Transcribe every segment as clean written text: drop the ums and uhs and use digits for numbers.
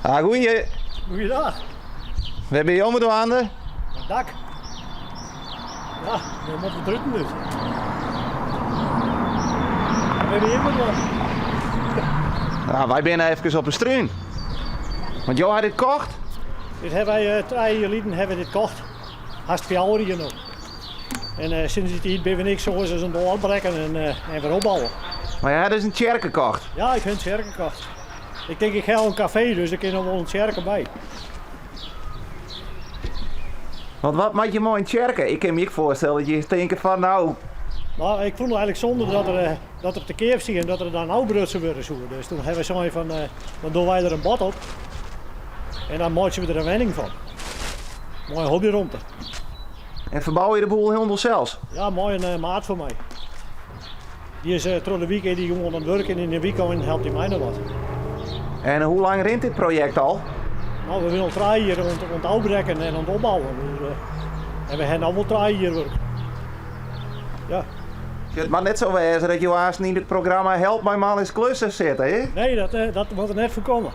Ah, goeie. Goeiedag. Wêr binne jo mei dwaande? It dak. Ja, dêr moat wat ruten út. Wêr binne jim mei dwaande? Nou, wy binne efkes op 'e strún. Want jo ha dit kocht? Dit hawwe wy trije jier lyn hawwe dit kocht. Hast fjouwer jier no. En uh, sinds dy tiid binne we niks oars as oan it ôfbrekken en, uh, en wer opbouwen. Mar je ha dus in tsjerke kocht? Ja, ik ha in tsjerke kocht. Ik tink ik ha al in kafee, dus der kin noch wol in tsjerke by. Want wat moat je mei in tsjerke? Ik kin my ek foarstelle dat je tinke fan nou. Nou, ik fûn it eigenlik sonde dat er, eh, dat er te keap stie en dat er dan ôfbrutsen wurde soe. Dus toen hawwe wy sein fan, eh, dan dogge wy der in bod op en dan meitsje we der in wenning fan. Mei in hobbyromte. En ferbouwe je de boel hielendal sels? Ja, mei in eh, maat fan my. Dy is eh, troch de wike is dy gewoan oan it wurk en yn de wykein helpt hy my noch wat. En hoe lang rint dit projekt al? Nou, we binne al trije jier oan it ôfbrekken en oan it opbouwen. Dus, eh, en we hawwe no wol trije jier wurk. Ja. It moat net sa wêze dat jo aanst yn it programma Help mijn man eens klussen sitte, hè? Nee, dat, eh, dat moat der net foarkomme.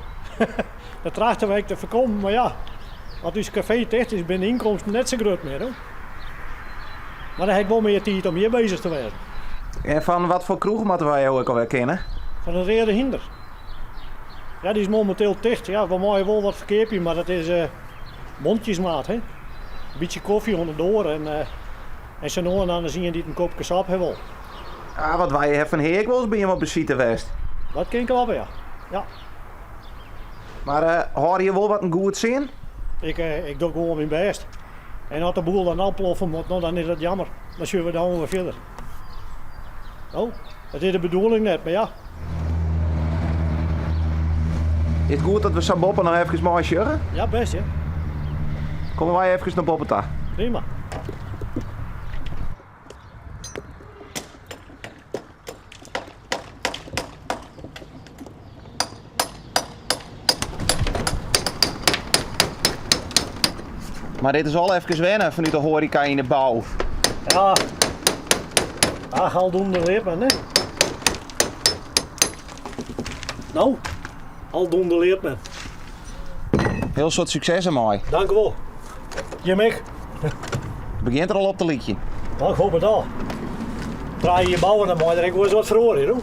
dat trachte wy ek te foarkommen, mar ja, as ús kafee ticht is, binne de ynkomsten net sa grut mear. Hoor. Mar dan ha ik wol mear tiid om hjir bezich te wêzen. En fan wat foar kroech moatte wy jo ek alwer kenne? Fan it Reade Hynder. Ja, dy is mominteel ticht. Ja, we meie wol wat ferkeapje, mar dat is uh, mondjesmaat. Hè? In bytsje kofje oan de doar en, uh, en sa no en dan is ien dy't in kopke sop ha wol. Ah, want wy hawwe fan hea ek wolris by jim op besite west. Dat kin kloppe, ja. ja. Mar uh, hâlde je wol wat in goed sin? Ik, uh, ik doch gewoan myn bêst. En as de boel dan ôfploffe moat, no, dan is dat jammer. Dan sjogge we dan wer fierder. No, dat is de bedoeling net, mar ja. Is it goed dat we sa boppe noch efkes meisjogge? Ja, bêst ja. Komme wy efkes nei boppe ta. Prima. Mar dit is al efkes wenne fanút de hoareka yn de bou. Ja, ach, aldoende leart men, hè? No, aldoende leart men. Hiel soad sukses dermei. Dank wol. Jim ek. It begjint der al op te lykjen. Nou, ik hoop it al. Trije jier bouwe, dan mei der ek wolris wat feroarje, hoor.